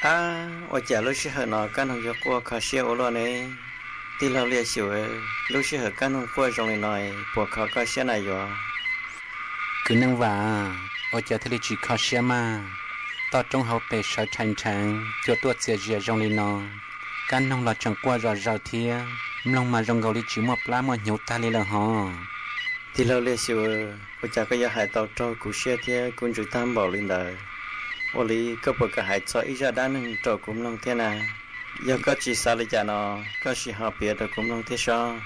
Ab, ua cas lub sij hawm no Kab Noog yuav quaj kho siab ua luaj ne? Tij laug Liaj Xyum, lub sij hawm Kab Noog quaj zoo li no puas kho koj siab na yuav? Kwv Neej Vam, ua cas thiaj li tsis kho siab mas? Toj roob hauv pes sawv rhais nrheev cua tuaj txias zias zoo li no, Kab Noog los tseem quaj zom zaws thiab, mloog mas zoo nkaus li tsis muaj plab muaj hnyuv tag li lawm hov. Tij laug Liaj Xyum, ua cas koj yuav hais tau raug kuv siab thiab kuv ntsws tag npaum li ntawd? Ua li koj puas kam hais txog ib zaj dab neeg rau kuv mloog thiab na? Yog koj tsis xav li cas no, koj sim ho piav rau kuv mloog thiab sob.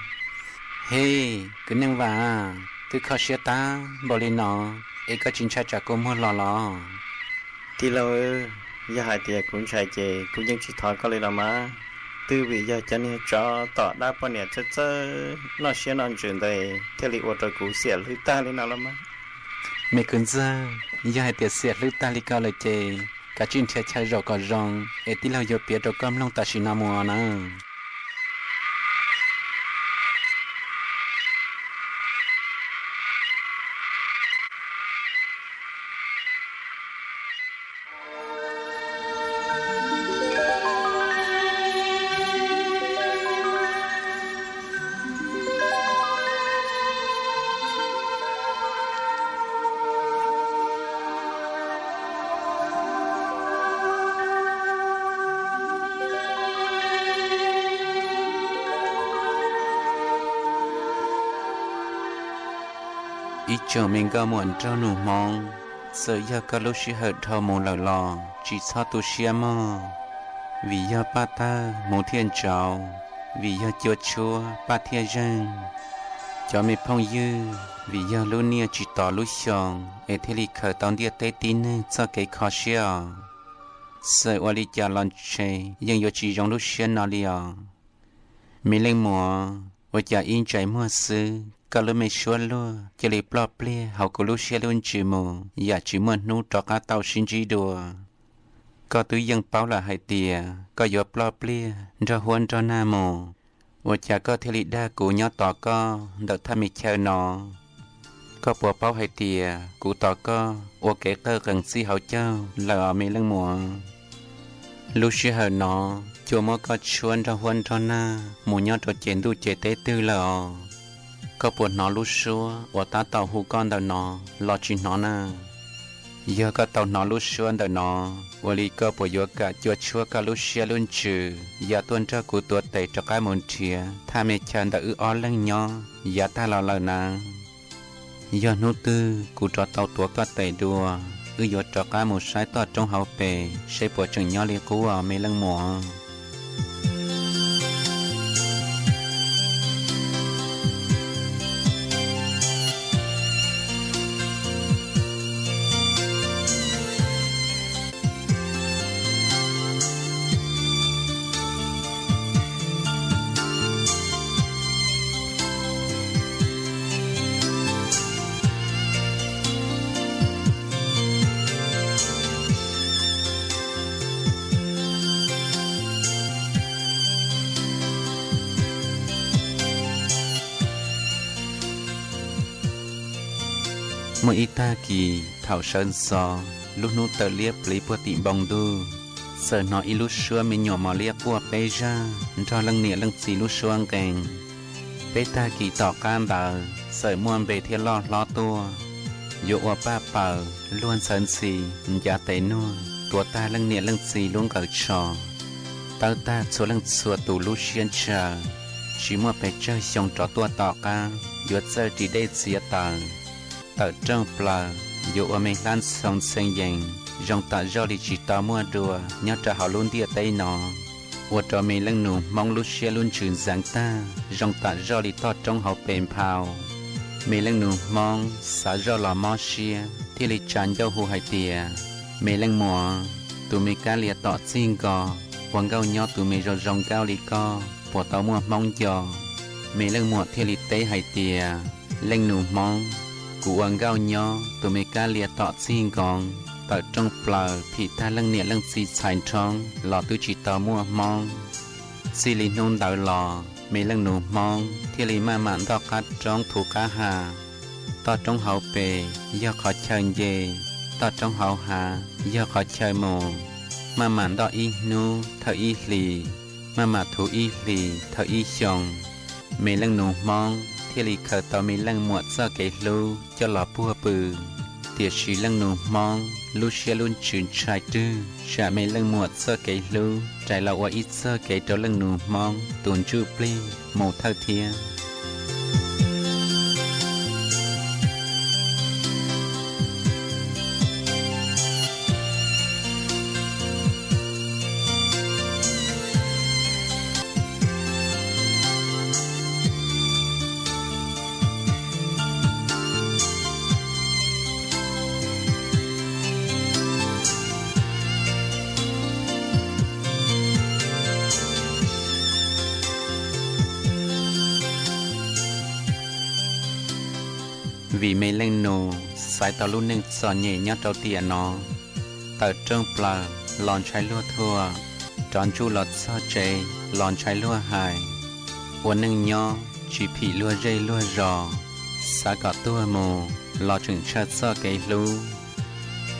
Hej, Kwv Neej Vam, twb kho siab tag npaum li no es koj tsis ntshai tsam kua muag los los? Tij laug, yog hais tias kuv ntshai ces kuv yeej tsis thov koj li los mas. Twb vim yog cov niag tsov tom dab poj niam txawj txawj noj siab noj ntsws ntawd thiaj li ua rau kuv xiam hlwb tag li no los mas. Me kwv ntxawg, yog hais tias xiam hlwb tag li ko lawm ces kav tsij nrhiav chaw zaum kom zoo es tij laug yuav piav rau koj mloog tam sim no mus nawb. Ib tsoom me nkauj muam nraug nus Hmoob, txawm yog koj lub sij hawm dhau mus lawm los tsis txhob tu siab mog, vim yog paj tawg hmuv thiaj ntsauv, vim yog cua tshuab paj thiaj zeeg. Cov me phooj ywg, vim yog lub niaj tsis tos lub xyoo es thiaj li khaws tau ntiaj teb tib neeg txoj kev kho siab os. Txawm ua li cas los ntshe yeej yuav tsis zoo lub siab no li os. Me leej muam, ua cas ib ntsais muag xwb koj lub me suab luag cia li ploj pliag hauv kuv lub siab lub ntsws mus yam tsis muaj hnub rov qab tau sib ntsib dua? Koj twb yeej paub lawm hais tias koj yuav ploj pliag nrog huab nrog nag mus, ua cas koj thiaj li dag kuv nyob tos koj ntawm thaj me chaw no? Koj puas paub hais tias kuv tos koj ua kev qawj qees txij hauv caug lawm os me leej muam? Lub sij hawm no cua muab koj tshuab nrog huab nrog nag mus nyob rau ces ntuj ces teb twg lawm os? Koj puas hnov lub suab uas tab tom hu koj ntawm no los tsis hnov na? Yog koj tau hnov lub suab ntawm no, ua li koj puas yuav kam cua tshuab koj lub siab lub ntsws ya tuaj nrog kuv tuav tes rov qab mus nrhiav thaj me chaw ntawm wb ob leeg nyob yav tag los lawm na? Yog hnub twg kuv rov tau tuav koj tes dua, wb yuav rov qab mus saib toj roob hauv pes seb puas tseem nyob li qub os me leej muam. Muaj ib tag kis thaum sawv ntxov, lub hnub tawm liab pliv puag tim npoo ntuj, txawm hnov ib lub suab me nyuam mos liab quaj peb zaj nrog leej niam leej txiv lub suab nqees. Peb tag kis tom qab ntawd txawm muaj npe thiab loj hlob tuaj, yuav ua paj paws luag ntxhawv ntxhi ncav tes nuag tuav tag leej niam leej txiv lub nqaws tsho. Tawb tag txhua leej txhua tus lub siab ntshaw, tsis muaj pes tsawg xyoo rov tuaj tom qab yuav txawj ris dej txiav taws. Tawm rooj plaws yuav ua me hlab ntxhoo ntxhee yees zoo tam zoj li tsis tau muaj dua nyob rau hauv lub ntiaj teb no, ua rau me leej nus Hmoob lub siab lub ntsws ntxeev tag zoo tam zoj li toj roob hauv pes nphau. Me leej nus Hmoob xav zoj los mob siab thiaj li tsa ncauj hu hais tias, me leej muam, tus me kab lias tom txij nko, ua nkauj nyob tus me zoo zoo nkauj li koj puas tau muaj Hmoob nco? Me leej muam thiaj li teb hais tias, leej nus Hmoob, kuv ua nkauj nyob tus me kab lias tom txij nkoos tawm rooj plaws phim tag leej niam leej txiv txhais nrhoob los twb tsis tau muaj Hmoob. Txij li hnub ntawd los me leej nus Hmoob thiaj li maj mam ntoj qab roob thuv qab hav. Toj roob hauv pes yog qhov chaw nce, toj roob hauv hav yog qhov chaw mus. maj mam ntoj ib hnub thawm ib hlis, maj mam thuv ib hlis thawm ib xyoos. Me leej nus Hmoob thiaj li khaws tau me leej muam txoj kev hlub coj los puag pw. Tiam sis leej nus Hmoob lub siab lub ntsws ntshai rwg tsam me leej muam txoj kev hlub rais los ua ib txoj kev rau leej nus Hmoob tus ntsuj plig mus thawj thiab. Vim me leej nus xaiv tau lub neej txom nyem nyob rau tiam no, tawm rooj plaws los ntshai luag thuam, rov ntsuj los txog tsev los ntshai luag hais, ua neej nyob tsis phim luag zej luag zos, xav kom tuag mus los tseem ntshaw txoj kev hlub.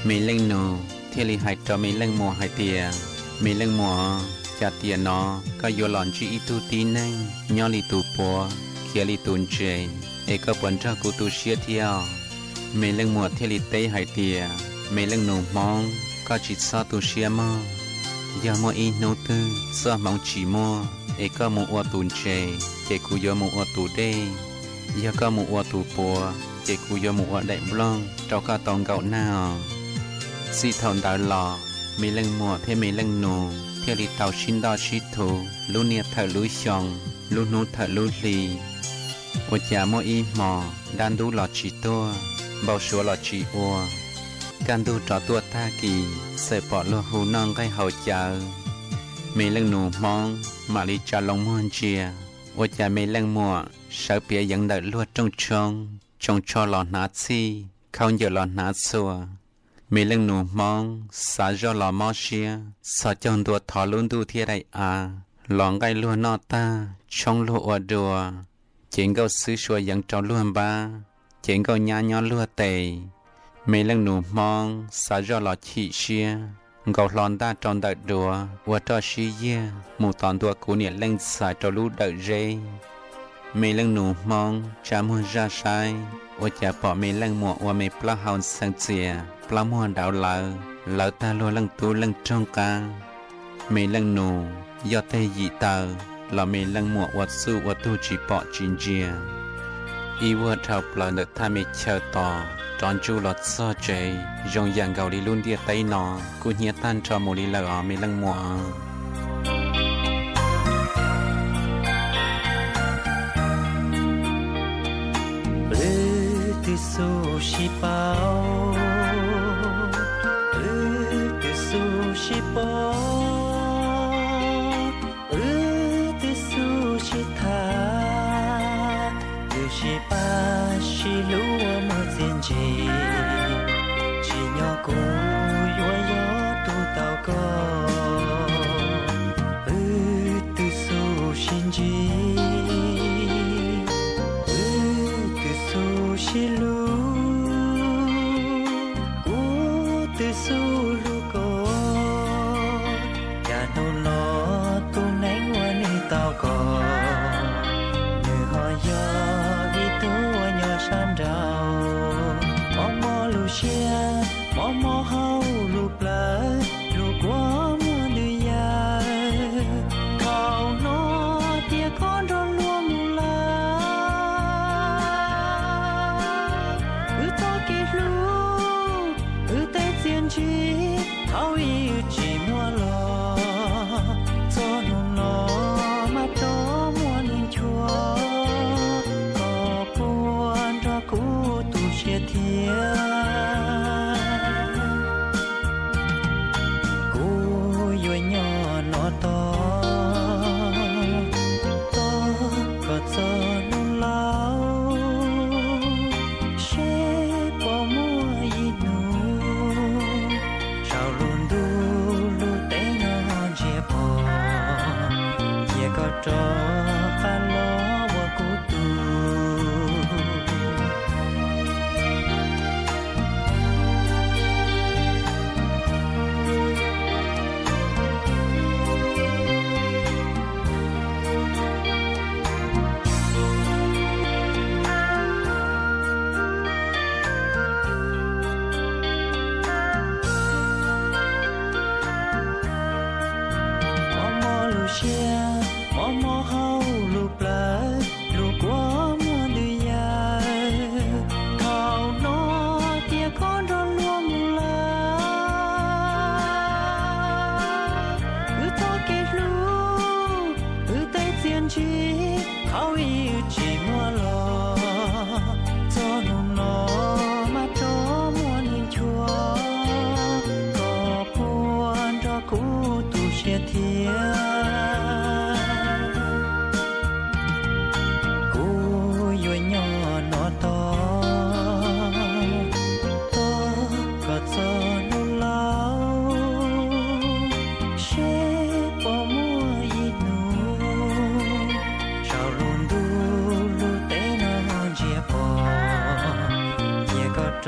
Me leej nus thiaj li hais rau me leej muam hais tias, Me leej muam, cas tiam no koj yuav los ntsib ib tug tib neeg nyob li tus puav khiav li tus ntses, es koj puas nrog kuv tu siab thiab? Me leej muam thiaj li teb hais tias, Me leej nus Hmoob, koj tsis txhob tu siab mog. Yog muaj ib hnub twg txoj hmoov tsis muaj es koj mus ua tus ntses, ces kuv yuav mus ua tus dej. Yog koj mus ua tus puav, ces kuv yuav mus ua daim nplooj rau koj tau nkaum nag os. Txij thaum ntawd los, me leej muam thiab me leej nus thiaj li tau sib ntoj sib thuv lub niaj thawm lub xyoo, lub hnub thawm lub hli. Ua cas muaj ib hmos dab ntub los tsis tuaj, npau suav los tsis ua, kaj ntug rov tuaj tag kis txawm pom luag hu noj nqaij haus cawv. Me leej nus Hmoob mam li tsa loo muag ntsia, ua cas me leej muam sawv piav yeev ntawm luag rooj tshoob, tsoo tsho los hnav txhij, khaub ncaws los hnav txhua. Me leej nus Hmoob xav zoj los mob siab, txhos caug ntua thov lub ntuj thiab daim av, los nqaij luag noj tag, tshoob luag ua dua, cev nkauj xwb sua yeev rau luag npab, cev nkauj nyab nyob luag tes. Me leej nus Hmoob xav zoj los chim siab, nkaus hlo ntaj rau ntawm duav ua roj sib yiag mus tos ntua kuv niam leej ntxhais rau lub dawm zeb. Me leej nus Hmoob tsa muag zaj saib, ua cas pom me leej muam ua me plaub hau ntxhee txias, plaub muag dauv lawv, lawv tag luag leej tub leej roog qab. Me leej nus yog teg yim taw, los me leej muam ua txuj ua tug tsis pom tsis ntsia. Ib vuag dhau plaws ntawm thaj me chaw tos rov ntsuj los txog tsev, zoo yam nkaus li lub ntiaj teb no kuj hnyiab tag nrho mus li lawm os me leej muam. Wb twb xub sib paub, wb twb xub sib pom, wb twb xub sib tham, twb sib pab sib hlub ua muaj txiaj ntsig, tsim nyog kuv yuav yog tus tau koj. Wb twb xub sib ntsib, wb twb xub sib hlub, kuv twb xub hlub koj, cas hnub no tus neeg uas nws tau koj, nws ho yog ib tug uas nyob sab nraud. Mob mob lub siab, mob mob hauv lub plawv, lub kua muag ntws yawm, thaum no tias koj nrog luag mus lawm. Wb txoj kev hlub, wb tej txiaj ntsig, thaum ub wb tsis muaj los, txog hnub no mas rov muaj nws nchuav, koj puas nrog kuv tu siab thiab? Kuv yuav nyob no tos, tos koj txog hnub laus, seb puas muaj ib hnub saum lub ntuj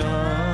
no.